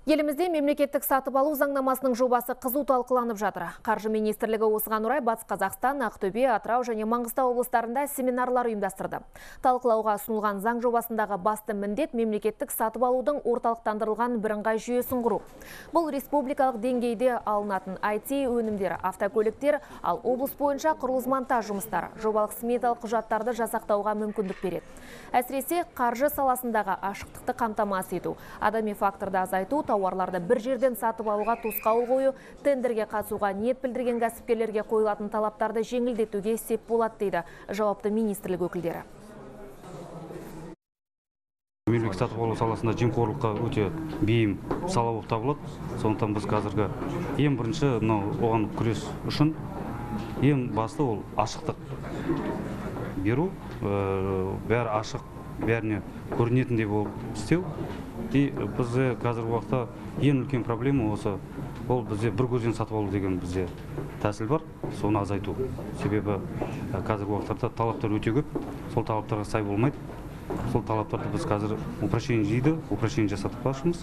Елімізде мемлекеттік сатып алу заңнамасының жобасы қызу талқыланып жатыр. Қаржы министрлігі осыған орай Батыс Қазақстан, Ақтөбе, Атырау және Маңғыстау облыстарында семинарлар ұйымдастырды. Талқылауға ұсынылған заң жобасындағы басты міндет мемлекеттік сатып алудың орталықтандырылған бірыңғай жүйесін құру. Бұл республикалық деңгейде алынатын IT өнімдері, автокөліктер, ал облыс бойынша құрылыс монтаж жұмыстары, жобалық сметалық құжаттарды жасақтауға мүмкіндік береді. Әсіресе қаржы саласындағы ашықтықты қамтамасыз ету, адами факторды азайту, тауарларды бір жерден сатып алуға тосқауыл қою, тендерге қатысуға ниет білдірген кәсіпкерлерге қойылатын талаптарды жеңілдетуге сеп болады, дейді жауапты министрлік өкілдері. Мемлекеттік сатып алу саласында жемқорлыққа өте бейім сала болып табылады. Сондықтан біз қазіргі ең бірінші мынау оған күрес үшін ең басты ол ашықтық беру, бәрі ашық, бәріне көрінетіндей болып істеу. И бізде қазіргі уақытта ең үлкен проблема осы, ол бізде бір көзден сатып алу деген бізде тәсіл бар, соны азайту. Себебі қазіргі уақыттарда талаптар өте көп, сол талаптарға сай болмайды. Сол талаптарды біз қазір упрощение дейді, упрощение жасатып жатырмыз.